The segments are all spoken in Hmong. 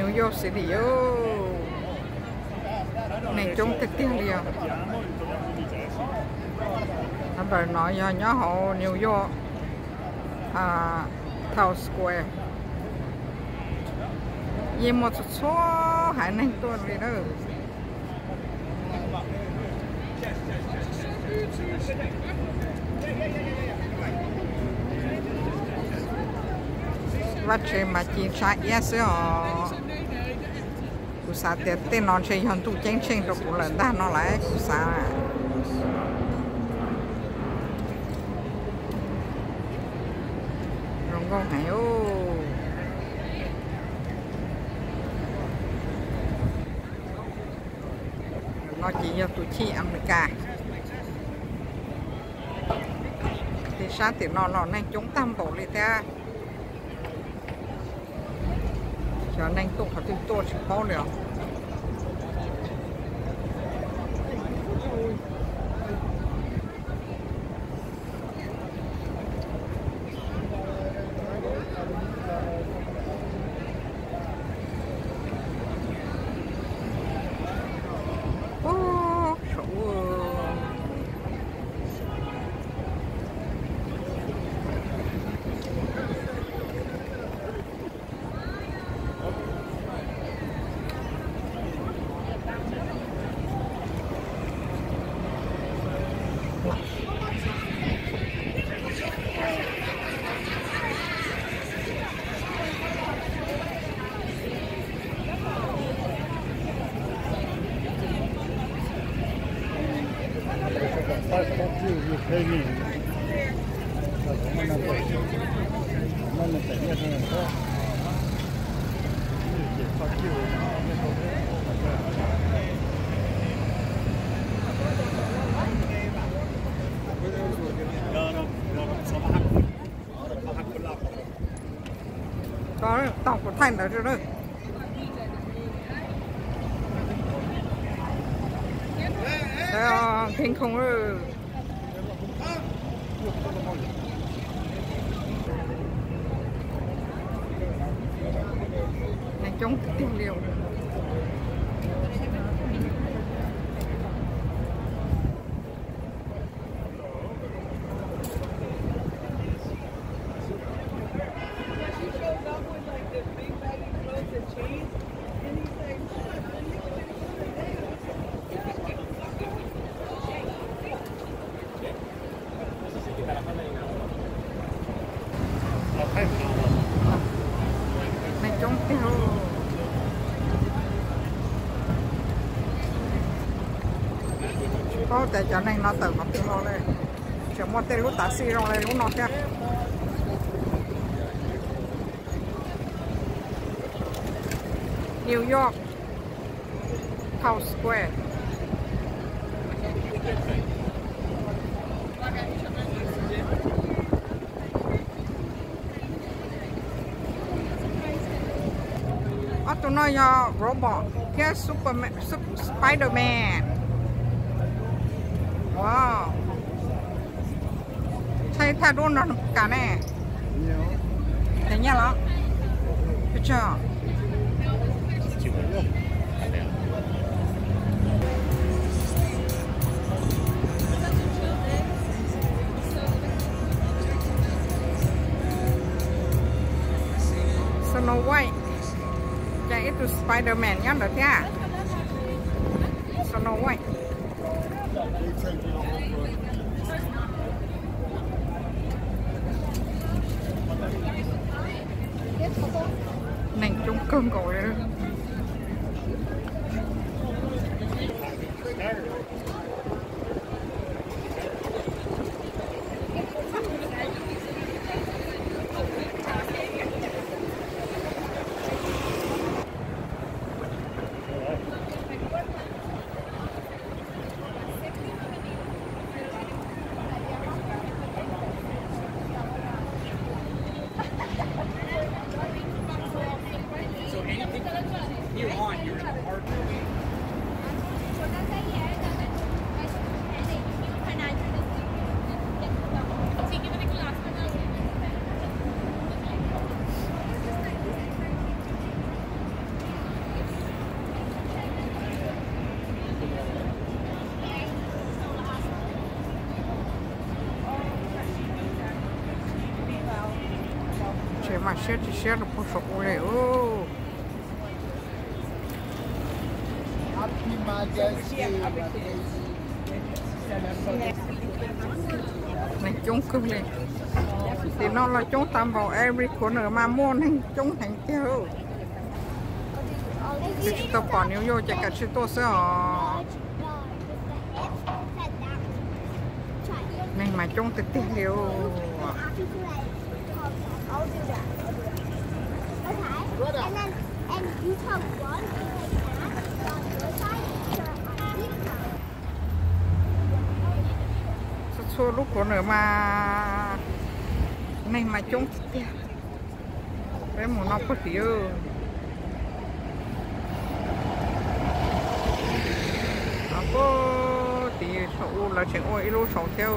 New York City, neeg coob tiag tiag li os. Ntawm no yog nyob hauv New York, Times Square, yeej muaj txhua txhua haiv neeg tuaj li na. Vaj tse mas ci ntsa iab xwb os. Kuv xav tias tej no ntshe yog ntuj ceeb tsheej rau kuv lawm ntag no lawm kuv xav. Zoo nkauj heev. No ces yog tus chij Amelikas. Tej sab tim no los neeg coob tag npaum li thiab. Cov neeg tuaj qhov twg tuaj tsis paub li os. Tau kuv thaij ntawd. Nkeeg khoom, neeg coob tiag tiag li. Neeg coob tiag. Tsis paub tias cov neeg no tawm qhov twg los li. Tseem muaj tej lub taxi zoo li lub no thiab. New York, Times Square. Ob tug no yog robot thiab Superman, Sup-, Spiderman. Wow. Thaij thaj duab no kam ne. Nyiam los? Pes tsawg? Snow White. Ces ib tug Spider-Man nyob ntawd thiab. Snow White. Neeg coob kawg nkaus li. Tsis siab rau puag saum ub li. Neeg coob kawg li. Tim no los coob tag npaum, every corner mas muaj neeg coob heev tiag. Tsis tau pom New York ces kav tsij tuaj xwb os. Neeg mas coob tiag tiag li. Txhua txhua lub corner mas neeg mas coob tiag tiag. Peb mus no puag tim, puag tim saum u lawv tseem ua ib lub saud thiab.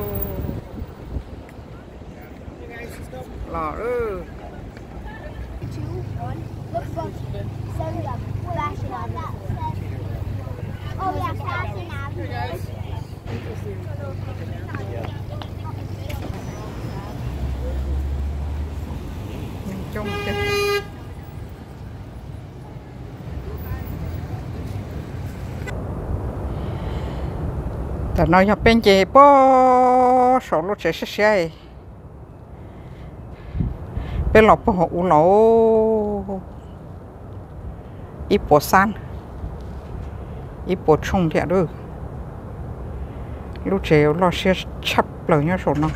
Los. Tam no yog peb nce puag saum lub tsev siab siab. Peb los puag hauv ub los ib puas xab, ib puas tshooj thiab. Lub tsev loj siab tshaj plaws nyob saum no.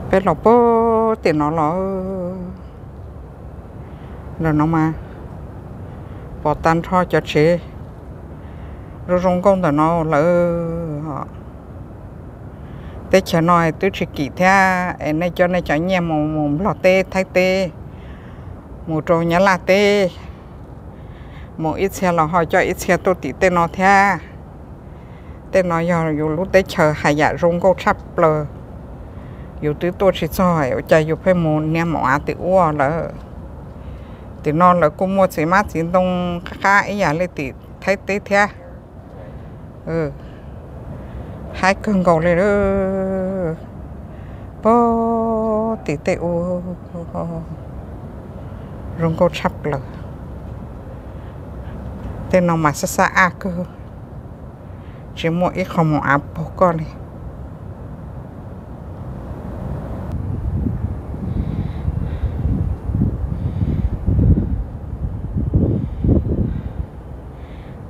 Peb los puag tim no los. Ntawm no mas pom tag nrho cov tsev zoo zoo nkauj ntawm no lawm. Teb chaws no twb tsis kim thiab es nej coj nej cov nyiaj mus mus Nplog teb, Thaib teb, mus rau Nyab Laj teb, mus ib txhia los ho coj ib txhia tuaj tim tej no thiab. Tej no yog yus lub teb chaws hais yam zoo nkauj tshaj plaws. Yus twb tuaj tsis txog ua cas yus pheej mus niaj maum av tim ub lawm. Tim no lawv kuj muaj txiv hmab txiv ntoo qab qab ib yam li tim Thaib teb thiab. Haib kawg nkaus li. Puag tim tej ub zoo nkauj tshaj plaws. Tej no mas xab xab ab kawg, tsis muaj ib qho maum av puag koj li.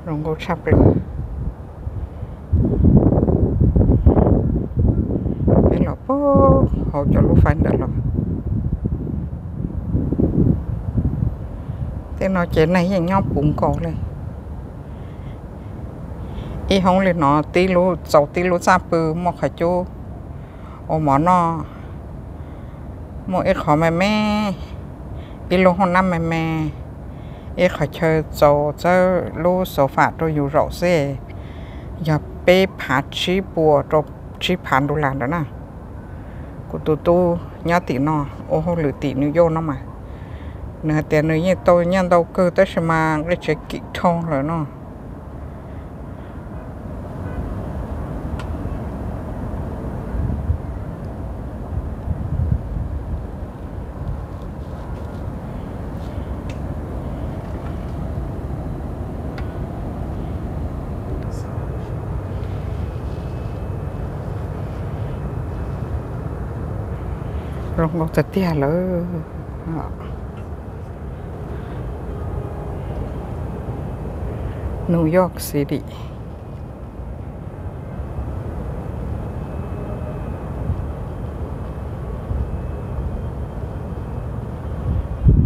Zoo nkauj tshaj plaws. Peb los puag hauv cov lub fais ntawd los. Tej no ces neeg yeej nyob puv nkaus li. Ib hoob li no tib lub txaus tib lub txaj pw, muaj qhov cub ua mov noj, muaj ib qho me me, ib lub hoob nab me me, ib qhov chaw txaus txawb lub sofa rau yus zaum xwb. Yog peb phav tsib puas rau tsib phav dollar ntawd na. Kuv tus tub nyob tim no ua hauj lwm tim New York no mas, nws hais tias nws yeej tau nyiaj ntau kawg tab sis mas nqi tsev kim dhau lawm no. Zoo nkauj tiag tiag lawm. New York City.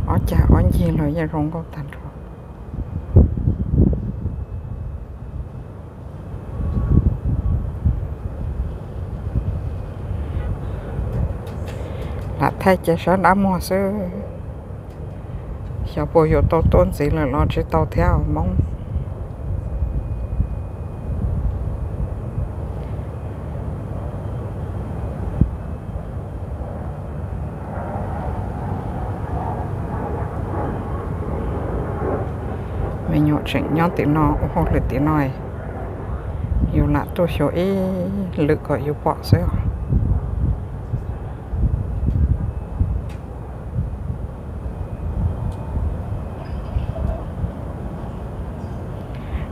Ob cag ob ncig los yeej zoo nkauj tag nrho. Lam thaij ces sab dab muag xwb. Xyov puas yuav tau tuaj ntxiv lawm los tsis tau thiab Hmoob. Me nyuam tseem nyob tim no ua hauj lwm tim no, yus lam tuaj xyuas ib lwm kom yus pom xwb os.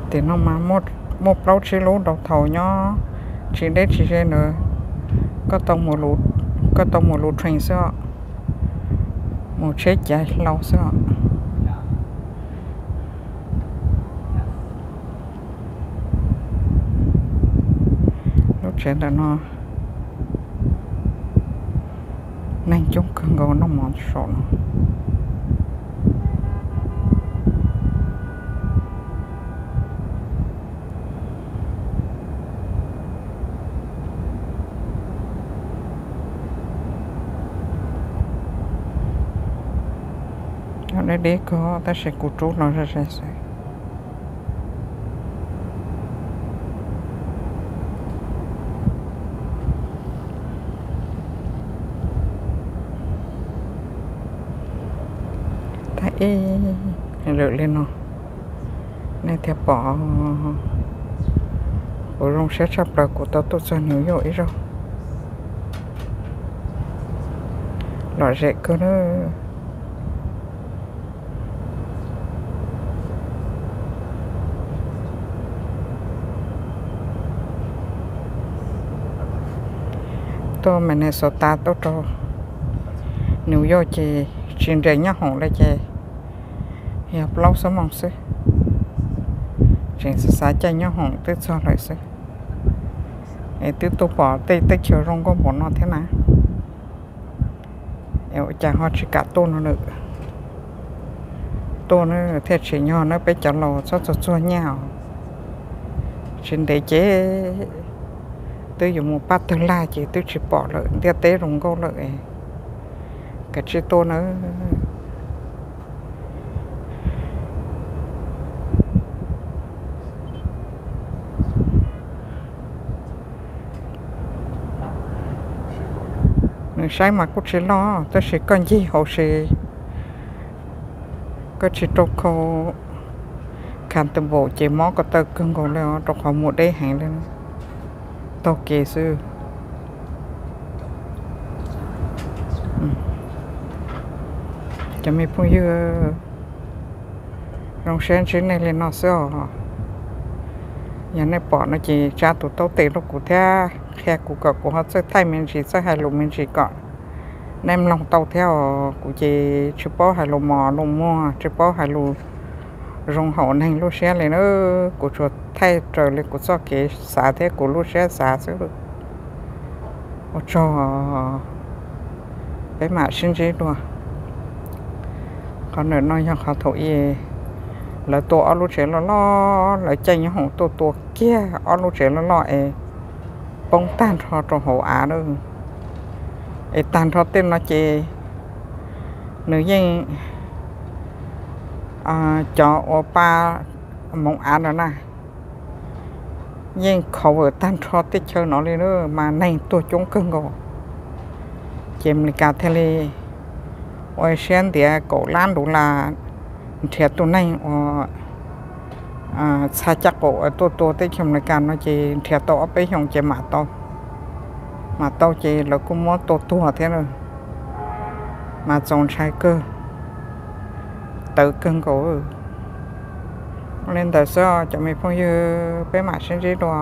Tim no mas muaj plaub tsib lub downtown nyob tsis deb tsis ze ntawd. Koj tau mus lub train xwb os, mus tsheb cav hlau xwb os. Lub tsev ntawm no neeg coob kawg nkaus noj mov saum no. Deb deb kawg tab sis kuv rub los ze ze xwb. Tag ib lwm li no nej thiaj pom. Kuv zoo siab tshaj plaws kuv tau tuaj txog New York ib zaug. Lom zem kawg na. Tuaj Minnesota tuaj rau New York ces tsis nres nyob hoom li ces yog plaub xuab moos xwb. Tseem xav xav caij nyob hoom twb txog lawm xwb. Es twb tuaj pom tej teb chaws zoo nkauj npaum no thiab na. Es ua cas ho tsis kam tuaj no na? Tuaj na thiaj tsim nyog na, peb cov laus txhob txuag txuag nyaj os. Tsis ntev ces twb yuav mus pab tawg lag ces twb tsis pom lawm, ntiaj teb zoo nkauj lawm. Kav tsij tuaj na. Nws saib mas kuj tsis loj tab sis koj ncig hauv si, koj tsis rau khau comfortable ces mob ko taw kawg nkaus li os, rau qhov mus deb heev li. Taug kev xwb. Cov me phooj ywg, zoo siab ntsib nej li no xwb os. Yog nej pom no ces tsa tus taub tes rau kuv thiab qhia kuv kom kuv ho txawj thaij me ntsis, txawj hais lus me ntsis kom nej mloog tau thiab os. Kuv ces tsis paub hais lus mos lus muag, tsis paub hais lus zoo hauv neeg lub siab li na. Kuv tsuas thaij raws li kuv txoj kev xav thiab kuv lub siab xav xwb. Ua tsaug, peb mam sib ntsib dua. Qhov ntawm no yog qhov thaum ub lawv tua ob lub tsev loj loj, lawv caij nyob hoom tuaj tua kiag ob lub tsev loj loj es poob tag nrho rau hauv av lawm. Es tag nrho tej no ces nws yeej, cov uas pa moov av no na, yeej cover tag nrho tej chaw no li na, mas neeg tuag coob kawg nkaus. Ces Amelikas thiaj li ua siab ntiav kaum lab dollar nrhiav tus neeg uas txhaj caj qaum uas tuaj tua teb chaws Amelikas no ces nrhiav tau ob peb xyoos ces mam tau. Mam tau ces lawv kuj muab tua tuag thiab na, mas txaus ntshai kawg, tawv kawg nkaus. Li ntawd xwb cov me phooj ywg, peb mam sib ntsib dua.